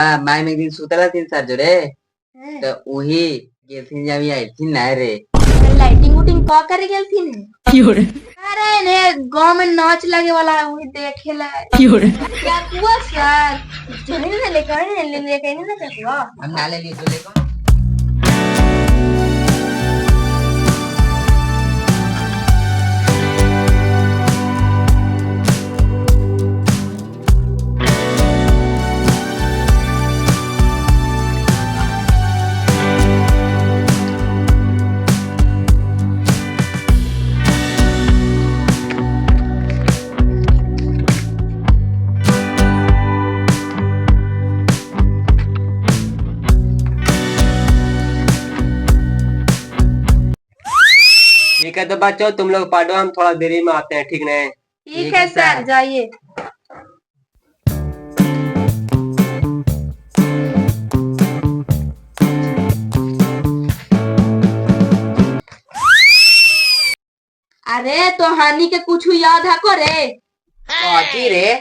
माय में एक दिन सुतला तीन सर जोरे तो वही गेलथिन जब आइलथिन ना रे। लाइटिंग उटिंग का करे गेलथिन? अरे ने गांव में नाच लगे वाला है, वही देखे ला क्या हुआ सर? जमीन ने लेकर ने ले लेके नहीं ना क्या हुआ? हम ना ले लिए तो लेको। ठीक है तो बच्चों, तुम लोग पढ़ो, हम थोड़ा देरी में आते हैं, ठीक नहीं? ठीक है सर, जाइए। अरे तो हानि के कुछ याद है को रे? कौची रे?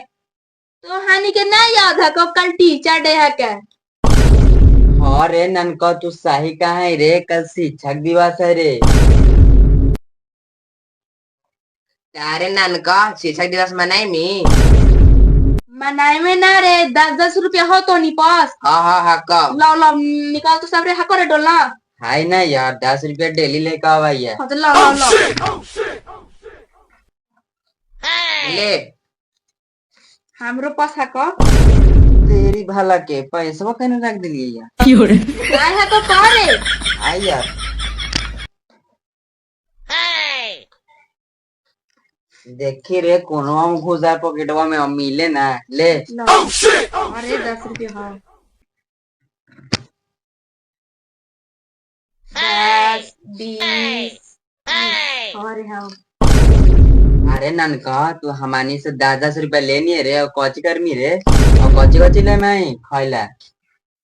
तो हानि के ना याद है को, कल टीचर डे है के? हाँ रे ननका, तू सही कहा है रे, कल शिक्षक दिवस है रे। अरे नानका, शिक्षक दिवस मनाई मी? मनाए में ना रे, 10-10 रुपया हो तो नहीं पास? हाँ हाँ हाँ कब। लाओ लाओ, निकाल तो सब रे, हको रे डोला। हाय ना यार, 10 रुपया डेली लेके आवा है। हाँ तो लाओ लाओ लाओ। ले। हमरो पास हको। तेरी भला के पैसवा कने रख दिलिए यार। काय हको का रे? आई यार, देखी रे, कोनवा में घुसा पॉकेटवा में, हम मिले ना ले। लाओ। अरे 10 रुपया, हाँ 10 20 30, अरे हाँ। अरे ननका, तू हमानी से 10-10 रुपया लेनी है रे, और कौची करमी रे, और कौची कौची ले मैं खाइला?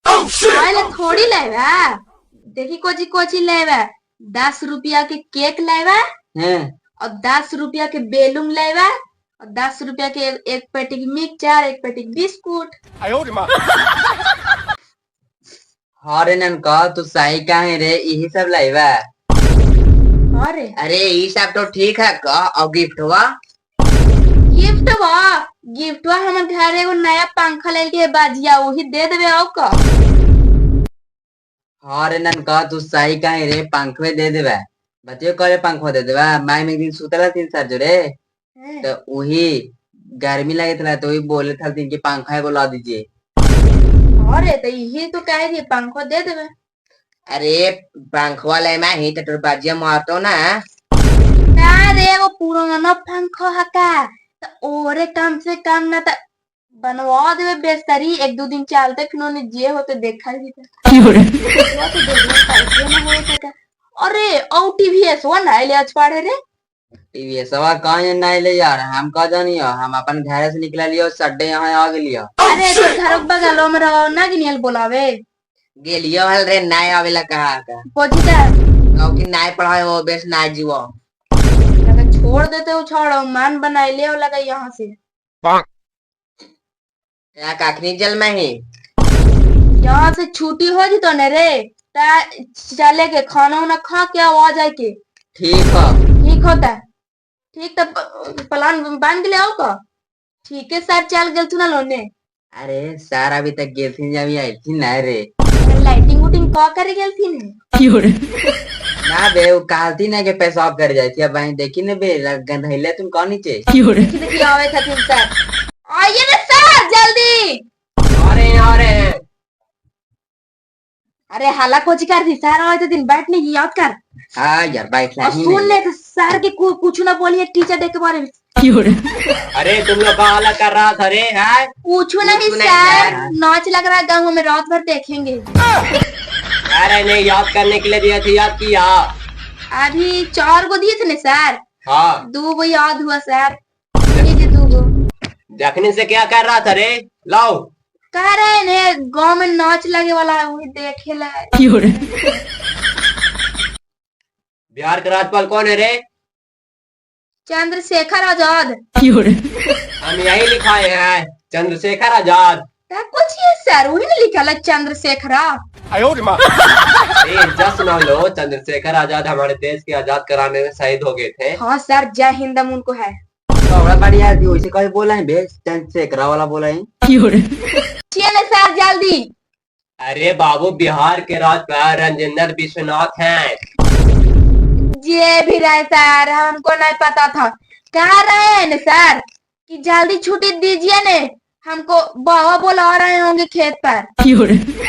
खाइला थोड़ी लेवा, देखी कोची कोची लेवा। 10 रुपया के केक लेवा हैं। और 10 रुपया के बेलून लेवा और 10 रुपया के एक पेटी मिक्सचर, एक पेटी बिस्कुट। हाँ रे ननका, तू सही कहे रे, यही सब लाइबा। अरे अरे ये सब तो ठीक है का, और गिफ्ट हुआ? गिफ्ट वा, गिफ्ट वा हमर घर एगो नया पंखा लेल के बाजिया, वही दे देबे औ का। हाँ रे ननका, तू सही कहे रे, पंखवे दे देबे। बतियो करे पंखवा दे देबे। माय में एक दिन सुतला तीन सर जोरे तो वही गर्मी लगे था, तो वही बोले था कि पंखा एगो ला दीजिए। अरे तो यही तो कहे रही, पंखा दे देबे। अरे पंखवा ले मैं ही तो तोर बाजिया मारतो ना। ना रे, वो पुराना पंखा हका तो ओरे कम से कम ना तो बनवा देबे बेस्तरी, 1-2 दिन चलते फिर उन्हें जे होते देखा ही तो पैसे ना हो सका। अरे औ टीवीएस वो ना ले आज पढ़े रे। टीवीएस वा कहाँ नहीं ले यार, हम कहाँ जानियो, हम अपन घर से निकला लियो, सड्डे यहाँ आ गेलियो। अरे तो घर के बगल में रहो ना, गिनियल बोलावे। गेलियो हल रे, नाय आवेला कहा का। कोची का? कहू कि नाय पढ़ाए हो बेस नाय जीवो। लगा छोड़ देते हो, छोड़ो मान बनाई ले लगा यहाँ से। या काखनी जल में ही यहाँ से छुट्टी हो जी तो ने रे, ता चले के खाना उना खा के आ जाए के। ठीक है। ठीक होता ठीक, तब प्लान बन के ले आओ का। ठीक है सर, चल गेल तू ना लोने। अरे सर अभी तक गेलथिन जब आइलथिन ना रे। लाइटिंग उटिंग का करे गेलथिन? ना बे, वो कहती ना के पेशाब कर जाती अब वहीं देखी ना बे, गंधैले तुम कौन नीचे। देखी देखी आवे थथिन सर, आइए ना सर जल्दी। आ रहे हैं आ रहे हैं। अरे हाला कोची कर दी सर आए तो दिन बैठने की याद कर। हाँ यार बैठ और सुन ले तो सर के कुछ ना बोलिए टीचर डे के बारे में। अरे तुम लोग का हाला कर रहा था रे है? पूछो नहीं पूछो नहीं सर, सर। नाच लग रहा है गाँव में, रात भर देखेंगे। अरे नहीं, याद करने के लिए दिया थी, याद किया? अभी 4 गो दिए थे ना सर। हाँ। 2 गो याद हुआ सर, 2 गो। जखनी से क्या कर रहा था रे? लाओ। कह रहे ने गाँव में नाच लगे वाला है, वही देखे ला। बिहार के राज्यपाल कौन है रे? चंद्रशेखर आजाद। हम यही लिखाए हैं, चंद्रशेखर आजाद। ता कुछ ये सर वही ना लिखा है चंद्रशेखरा। ए, जस्ट सुना लो, चंद्रशेखर आजाद हमारे देश के आजाद कराने में शहीद हो गए थे। हाँ सर, जय हिंद हम उनको है। बड़ा बढ़िया थी, वैसे कहीं बोला है बे, चंद्रशेखरा वाला बोला है। पूछिए ना सर जल्दी। अरे बाबू, बिहार के राज्यपाल राजेंद्र विश्वनाथ हैं। जे भी रहे सर, हमको नहीं पता था। कह रहे हैं ना सर कि जल्दी छुट्टी दीजिए ने, हमको बाबा बुला रहे होंगे खेत पर।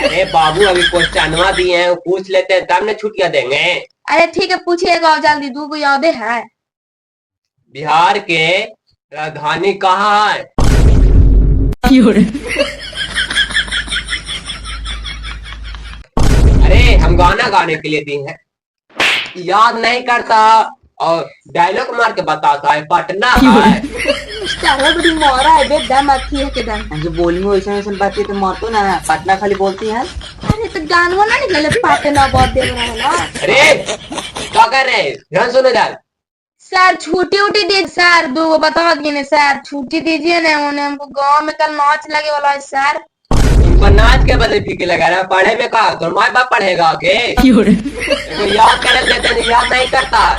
अरे बाबू, अभी क्वेश्चनवा दिए हैं, वो पूछ लेते हैं तब न छुट्टियां देंगे। अरे ठीक है, पूछिएगा और जल्दी, दू को याद है। बिहार के राजधानी कहाँ है? अरे हम गाना गाने के लिए दिए हैं, याद नहीं करता और डायलॉग मार के बताता है पटना है। सारा बड़ी मोरा है बे, दम अथी है के दम। जो बोली में वैसे वैसे बात है तो मरतो ना, पटना खाली बोलती है। अरे तो गानवा ना निकले पटना बहुत देर रहा ना। अरे क्या कर रहे हैं, ध्यान सुनो यार। सर छुट्टी उटी दे सर, दो गो बता दिए ना सर, छुट्टी दीजिए ना, उन्हें हमको गांव में कल नाच लगे वाला है सर। तुमको नाच के बदले फीके लगा रहा है, पढ़े में कहा तो माँ बाप पढ़ेगा के देखो, याद कर लेते नहीं, याद नहीं करता।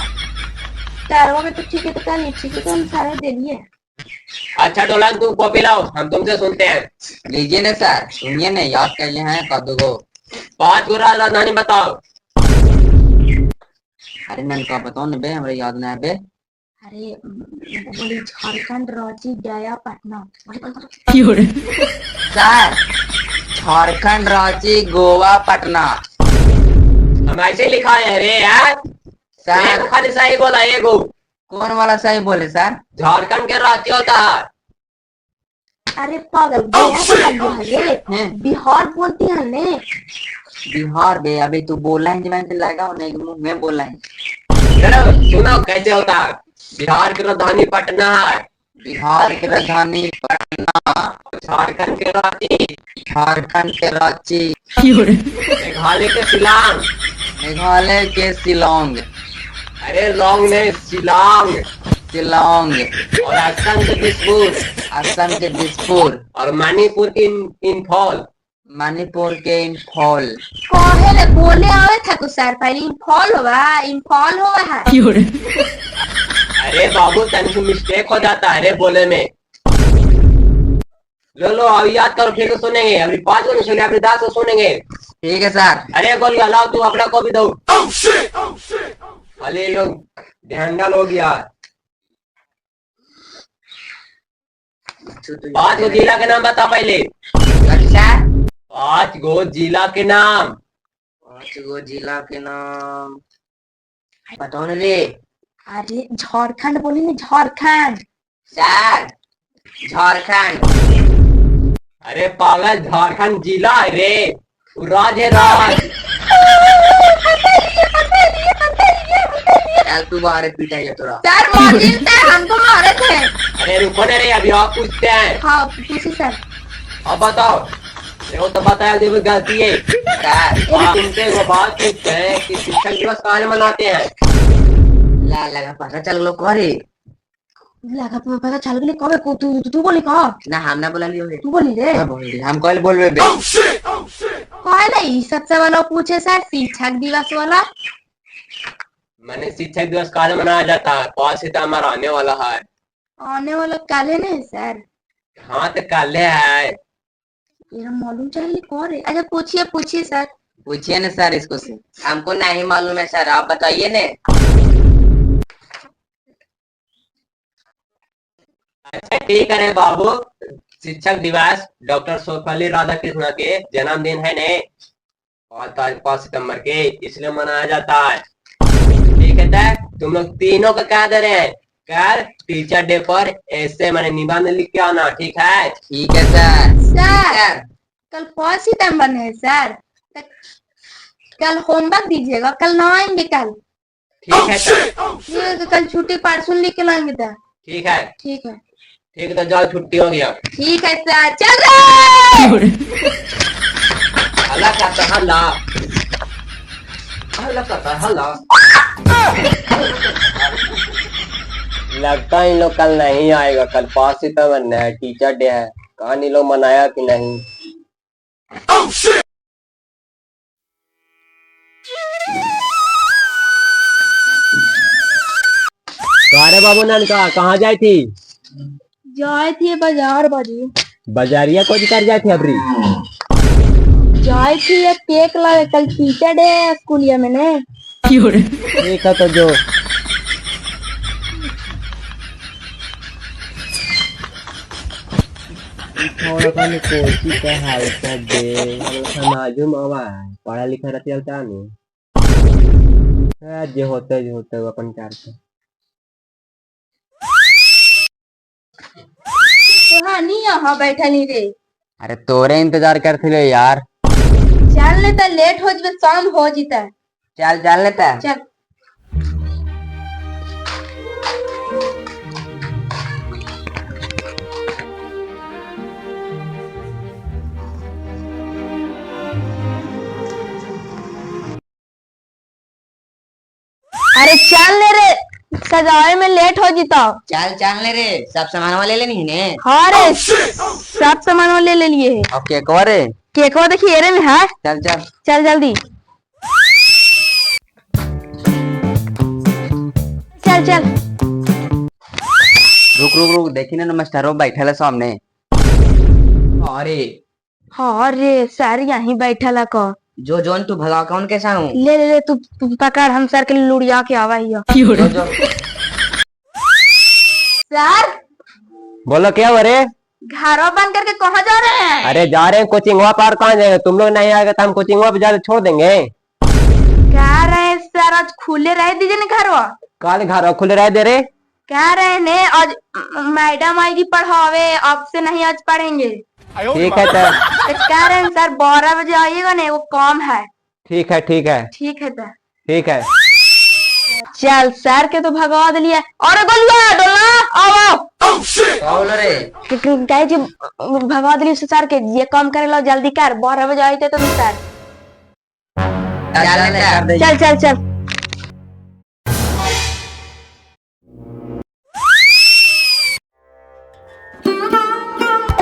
तारवा में तो ठीक है, तो कल नहीं ठीक है, तो हम सारा दे दिए। अच्छा डोलन, तुम कॉपी लाओ, हम तुमसे सुनते हैं। लीजिए ना सर, सुनिए ना, याद कर लिए हैं कब को। 5 गो राजधानी बताओ। अरे नन का बताओ ना बे, हमारे याद ना है बे। अरे बोली झारखंड, रांची, गया, पटना। बोले, बोले, बोले। सर झारखंड, रांची, गोवा, पटना। हम ऐसे ही लिखा है रे यार। सर एक खाली सही बोला, एगो। कौन वाला सही बोले सर? झारखंड के रांची होता है। अरे पागल, गया बोला है रे, हैं? बिहार बोलती है ने। बिहार बे, अभी तू बोला है जब लगा नहीं मुंह में बोला है। चलो सुनो कैसे होता है। बिहार की राजधानी पटना है। बिहार की राजधानी पटना। झारखंड के रांची। झारखंड के रांची। मेघालय के शिलांग। मेघालय के शिलोंग। अरे लॉन्ग नहीं, शिलांग। शिलोंग। और असम के दिसपुर। असम के दिसपुर। और मणिपुर के इम्फाल। मणिपुर के इम्फाल। कहे ले बोले आवे था को सर, पहले इम्फाल होवा, इम्फाल होवा है। अरे बाबू तनिक मिस्टेक हो जाता है रे बोले में। लो लो अभी याद करो, फिर से सुनेंगे। अभी 5 को नहीं सुने, अभी 10 को सुनेंगे। ठीक है सर। अरे गोल लाओ तू अपना कॉपी दो। अरे लोग ध्यान डाल हो गया। 5 गो जिला के नाम बता पहले। अच्छा 5 गो जिला के नाम। 5 गो जिला के नाम बताओ ना रे। अरे झारखंड बोली ना, झारखंड। सर झारखंड। अरे पागल, झारखंड जिला है रे, वो राज है राज। चल तू बाहर पीटा गया तोरा। सर मार्जिन सर हमको मारे थे। अरे रुको ना रे, अभी आप पूछते हैं। हाँ पूछिए सर। अब बताओ, देखो तो बताया देखो गलती है। सर आप तुमसे वो बात पूछते हैं कि शिक्षक दिवस कहाँ मनाते हैं? ला लगा पता चल लो करे लगा पता चल गेलै कबे को तू तू बोली कब ना हम ना बोला लियो है। तू बोली रे। बोल रही, हम कल बोलबे बे। कहे ना ई सब वाला पूछे सर, शिक्षक दिवस वाला। मैंने शिक्षक दिवस कहाँ मनाया जाता है? 5 सितंबर आने वाला है। आने वाला कल है ना सर? हाँ तो कल है। ये मालूम चल कौन है। अच्छा पूछिए पूछिए सर। पूछिए ना सर इसको से। हमको नहीं मालूम है सर, आप बताइए ने। अच्छा ठीक है रे बाबू, शिक्षक दिवस डॉक्टर सर्वपल्ली राधाकृष्णन के जन्मदिन है ने, 5 सितंबर के, इसलिए मनाया जाता है। ठीक है सर, तुम लोग तीनों का क्या दे रहे हैं कर टीचर डे पर ऐसे मैंने निबंध लिख के आना, ठीक है? ठीक है सर। सर कल 5 सितंबर है सर, कल होमवर्क दीजिएगा, कल ना आएंगे कल। ठीक है सर। ठीक है, कल छुट्टी परसों लिख के लाएंगे सर। ठीक है। ठीक है। ठीक है तो जाओ, छुट्टी हो गया। ठीक है सर, चल रहे। हल्ला करता हल्ला, हल्ला करता हल्ला। लगता है इन लोग कल नहीं आएगा, कल 5 सितंबर है, टीचर डे है। कहानी लोग मनाया कि नहीं। अरे बाबू ननका कहाँ जाए थी? जाए थी बाजार बाजी। बाजारिया कोच कर जाए थी अबरी? जाए थी ये केक लावे, कल टीचर डे है स्कूलिया में ने। ठीक है तो जो थोड़ा कौन कोची का हाल कर दे समाजू मावा पढ़ा लिखा रहती चलता नहीं जे होते अपन चार के। तो हाँ नहीं यहाँ बैठा नहीं रे। अरे तोरे इंतजार करते लो यार। चल ले तो लेट हो जबे, शाम हो जीता। चल चल लेता। चल। अरे चल ले रे, सजावे में लेट हो जीता। चल चल ले रे, सब सामान ले लेनी ने। हाँ रे, सब सामान ले ले लिए है। अब केकवा रे? केकवा देखिए एरे में है। चल चल चल जल्दी चल चल। रुक रुक रुक, देखी ना मास्टरो बैठल है सामने। अरे हाँ रे सर यहीं बैठल है को। जो जोन तू भगा कौन के साहू? ले ले ले तू तू पकड़, हम सर के लुड़िया के आवा ही। जो जो सर बोलो क्या हो रे? घरों बंद करके कहाँ जा रहे हैं? अरे जा रहे हैं कोचिंग वहाँ पर, कहाँ जाएंगे? तुम लोग नहीं आएगा तो हम कोचिंग वहाँ पे जाके छोड़ देंगे। कह रहे हैं सर आज खुले रह दीजिए ना घरवा। कल घर खुले रह दे रे। कह रहे ने आज मैडम आएगी पढ़ावे, आपसे नहीं आज पढ़ेंगे। ठीक है तो कह रहे हैं सर 12 बजे आइएगा ना, वो काम है। ठीक है ठीक है ठीक है सर ठीक है। चल सर के तो भगा दिलिया। अरे गोलुआ डोला आओ आओ। कौन रे? कहे जी भगा दिलिए सर के, ये काम करे लो जल्दी कर, 12 बजे आते तुम सर। चल ले कर दे। चल चल चल।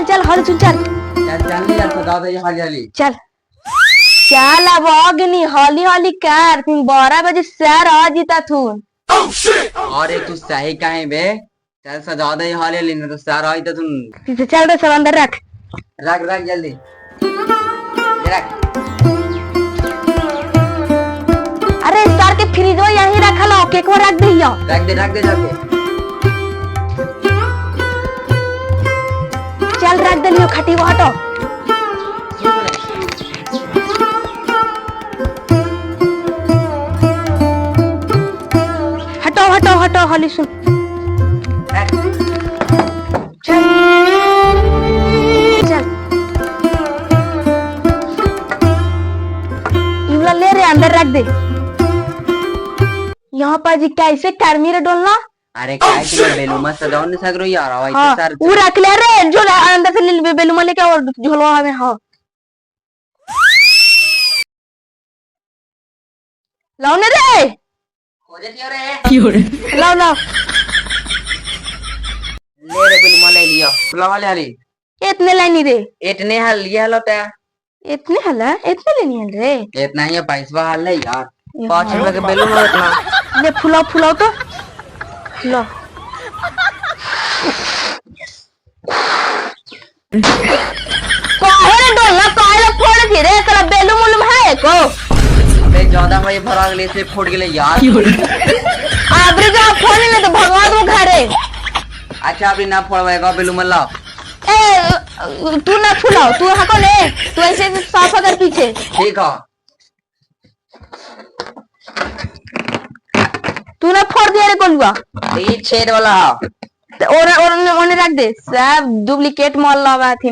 चल हल चल चल चल चल ले यार, सजा दे हली हली। चल चल अब अग्नि हली हली कर, तुम 12 बजे सर आ जीता थू। अरे तू सही काहे बे, चल सजा दे हली हली, नहीं तो सर आई तो तुम। चल रे सब अंदर रख। रख रख जल्दी ये रख। अरे सर के फ्रिज यहीं रखल हो, केकवा रख दियो। रख दे जाके। चल रख दियो खटी वो हटो। हटो हटो हटो हली सुन। चल चल इवला ले रे अंदर रख दे। यहाँ पर जी कैसे कर्मी रे डोलना। अरे काय तुम बेलूमा सजाओ नहीं सगरो यार, आवा हाँ, इतने सारे। वो रख ले रे झोला अंदर से ले बेलूमा लेके और झोलवा हमें। हाँ लाओ ने रे, लाओ लाओ ले रे बेलूमा ले लियो। बुलावा ले हली। इतने लानी रे, इतने हल लिए हलो ते। इतने हल है? इतने लेनी हल रे? इतना ही पैसवा हाल है यार। 5 रुपए के बेलून इतना। ले फुलाओ फुलाओ तो लो। काहे रे डोलना, काहे रे फोड़ दी रे, साला बेलून मुलूम है को। अबे ज्यादा भाई भरा गले से फूट गेले यार। आबरे जो फोड़ ले तो भगवा दो घरे। अच्छा अभी ना फोड़वाएगा बेलून मत लाओ। ए तू ना फुलाओ, तू हको ले, तू ऐसे साफ कर पीछे। ठीक है। तू ना फोड़ दिया रे गोलुआ। ये छेद वाला। तो और ओने रख दे, सब डुप्लीकेट माल लावा थी।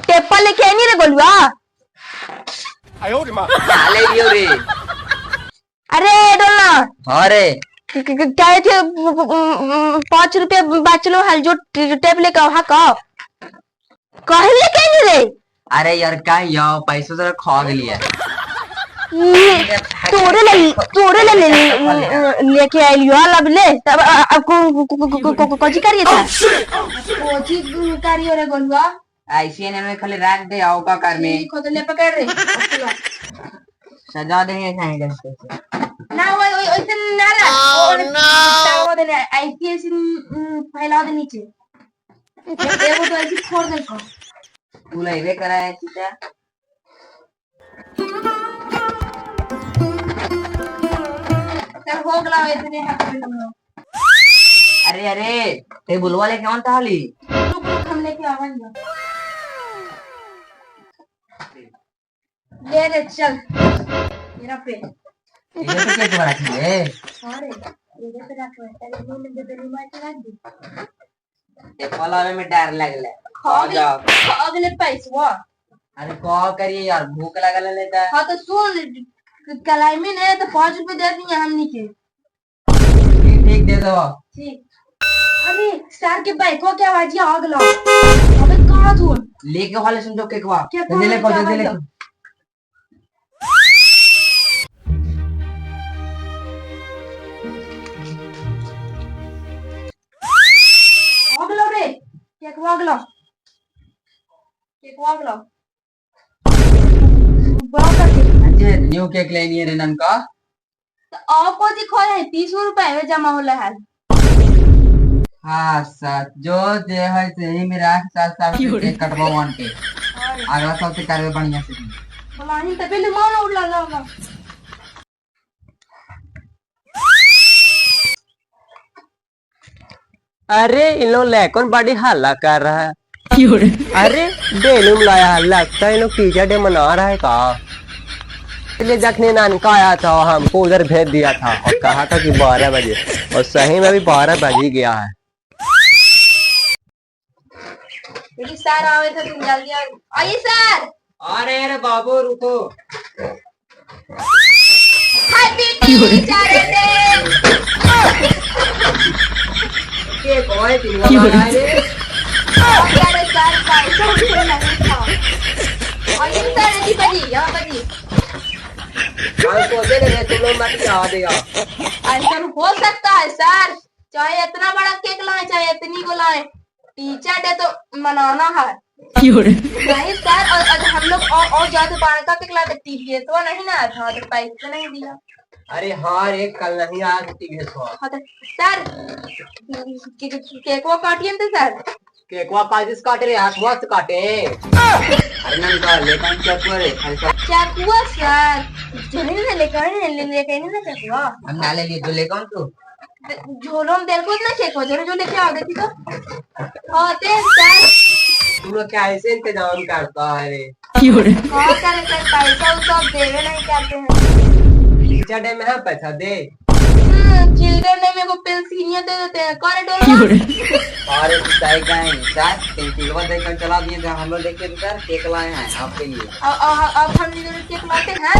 टेपा लेके आई नहीं रे गोलुआ? ले लियो रे। अरे डोलना। अरे क्या थे 5 रुपया बचलो हल जो टेप लेके आओ। हाँ कहो कहे लेके आई रे? अरे यार का यार पैसा जरा खा गलिया। ये तोरे ले तोरे ले लेके आइलियो अब ले तब अब को कोची करिए था कोची करियो रे गोलुआ। ऐसे ने में खाली रख दे आओ का कर में ठीक हो तो ले पकड़ रे सजा देंगे कहीं जैसे ना वो ऐसे ना रख और टांगो देने ऐसी ऐसी फैला दे नीचे एगो तो ऐसी छोड़ दे को तू लइबे करा है चीचा। चल हो गला इतने हाथ में हम लोग। अरे अरे ते बुलवा लेके आउन ताली। रुक रुक हम लेके आवेंगे। ले रे चल मेरा पे ये तो क्या तुम्हारा रखी है? अरे ये पे रखो अरे मुंह में दे रुमाल चला दी। ये फलावे में डर लगले। खा गए अगले पैसवा। अरे का करिए यार भूख लगल लेता। हाँ तो सुन कलाई में ने तो 5 रुपए दे दिए हमनी के। ठीक ठीक दे दो। ठीक। अरे सर के बाइको के आवाज आ गला। अबे कहां तू लेके वाले सुन के केकवा केकवा जल्दी ले को के जल्दी ले। आवाज आ गला रे केकवा आ गला केकवा आ गला बड़ा करके। अच्छा न्यू केक लेनी है रे ननका। तो आपको दिखो है 30 रुपए में जमा होला है। हाँ सर जो जे है से ही मेरा साल साल से केक कटवा वन के अगला साल से करवे बढ़िया से। बोला ही तबे ले मानो उड़ा लागा। अरे इन लोग लेकन बड़ी हल्ला कर रहा है। अरे बेलूम लाया लगता है इन लोग टीचर डे मना रहा है का। इसलिए जखने नानका आया था हमको उधर भेज दिया था और कहा था कि 12 बजे और सही में भी 12 बज ही गया है। क्योंकि सर आवे थे तुम जल्दी आओ। आइए सर। अरे अरे बाबू रुको। Happy teacher day. के कोई तीन वाला रे। अरे सर पैसा भी नहीं था। आइए सर जी बजी यहाँ बजी। हमको दे दे तुम लोग मत आ देगा। ऐसा हो सकता है सर चाहे इतना बड़ा केक लाए चाहे इतनी को लाए टीचर डे तो मनाना है। नहीं सर और हम लोग और ज्यादा बड़का केक लाए तो टीचर तो नहीं ना था तो पैसे नहीं दिया। अरे हाँ रे कल नहीं आया टीचर तो। हाँ तो सर केकवा काटिए तो सर। केकवा काजिस काटे रे हाथवा से काटे। अरे ननका लेकर चाकू रे खाली सब। चाकुआ सर जमीन में लेकर नहीं लेकर नहीं ना चाकुआ। हम ना ले लिए जो लेकर तू। झोलो में देर को ना केक हो जो लेके आओ देखी तो। हाँ ते सर तुम लोग क्या ऐसे इंतजाम करता है रे? हाँ करे सर पैसा वो सब देवे नहीं करते हैं। टीचर डे में है पैसा दे। चिल्ड्रन डे में को पेंसिलियां दे देते हैं करे डोलवा। अरे सही कहें सर पेंसिलवा देकर चला दिए थे हम लोग देखे तो सर केक लाए हैं आपके लिए। अब हम लोग केक लाते हैं।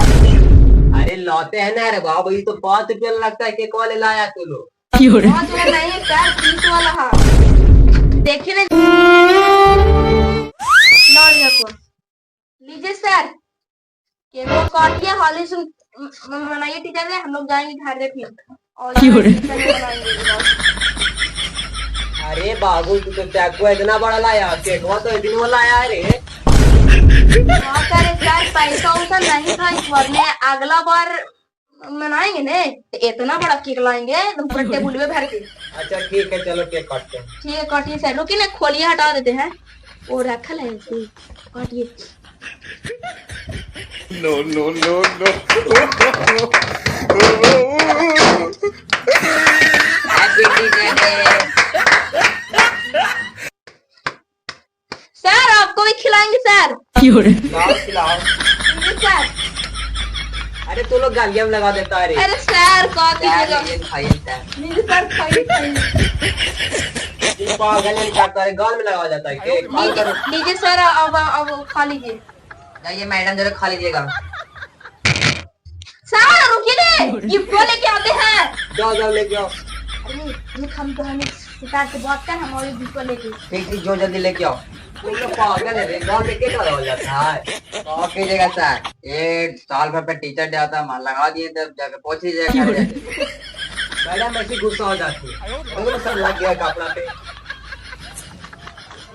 अरे लाते हैं ना रे बाबू ये तो 5 रुपये लगता है केक वाले लाया तू लोग। 5 वाला नहीं सर 30 वाला है। देखिए ना लो देखो लीजिए सर केक वो काटिए हॉली सुन मनाइए टीचर डे हम लोग जाएंगे घर पे फिर और अरे बाबू तू तो चाकू इतना बड़ा लाया केकवा तो इतनी वो लाया रे। हाँ सर सर पैसा उसा नहीं था इस बार में अगला बार मनाएंगे ने तो इतना बड़ा केक लाएंगे एकदम पूरा टेबुल में भर के। अच्छा ठीक है चलो केक काटते हैं। ठीक है काटिए सर रुकिए ना खोलिए हटा देते हैं वो रखल है ऐसे काटिए। No no no no. Happy teacher day. Sir आपको भी खिलाएंगे सर। खिलाओ खिलाओ सर अरे तू लोग गालियां लगा देता है रे। अरे सर का कीजिएगा। ये खाइए सर। लीजिए सर खाइए खाइए। ये पागल नहीं करता है गाल में लगा जाता है केक। लीजिए सर अब खा लीजिए। जाइए मैडम जरा खा लीजिएगा। सर रुकिए ने गिफ्ट लेके आते हैं। जाओ जाओ लेके आओ। अरे रुक हम तो हमें सितार से बात कर हम और गिफ्ट लेके। ठीक ठीक जो जल्दी लेके आओ। तुम लोग पागल है रे, गाँव में केक लगावल जाता है? तो कीजिएगा सर, एक साल भर पे टीचर डे आता, मार लगा दिए तब जाके पहुंच लीजिएगा घर जाके। मैडम ऐसी गुस्सा हो जाती है, देखो सब लग गया कपड़ा पे।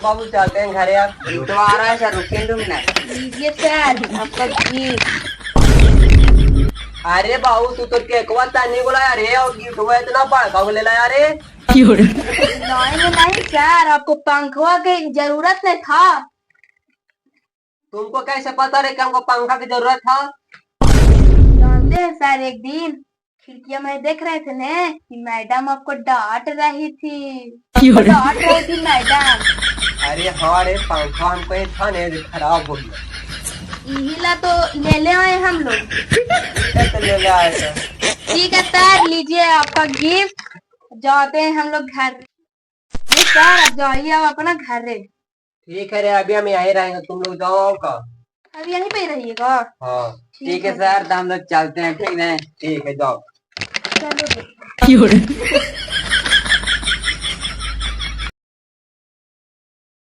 बाबू चलते हैं घरे अब। तो आ रहा है सर, रुकिए 2 मिनट। लीजिए सर आपका गिफ्ट। अरे बाबू तू तो केकवा तनी बोला अरे, और गिफ्ट हुआ इतना बड़का को ले लाया रे। नहीं नहीं सर, आपको पंखवा की जरूरत नहीं था। तुमको कैसे पता रे कि हमको पंखा की जरूरत था? जानते हैं सर, एक दिन खिड़कियां में देख रहे थे ने कि मैडम आपको डांट रही थी, डांट रही थी मैडम। अरे हाँ रे, पंखा हमको ये था नहीं जो खराब हो गया। यही ला तो ले ले आए हम लोग। ये तो ले ले आए थे। ठीक है सर, लीजिए आपका गिफ्ट, जाते हैं हम लोग घर। ये सर अब जाइए आप अपना घर रे। ठीक है रे, अभी हम यहीं रहेंगे, तुम लोग जाओ का। अब यहीं पे रहिएगा? हाँ। ठीक है सर, तो हम लोग चलते हैं, ठीक है? ठीक है, जाओ। चलो।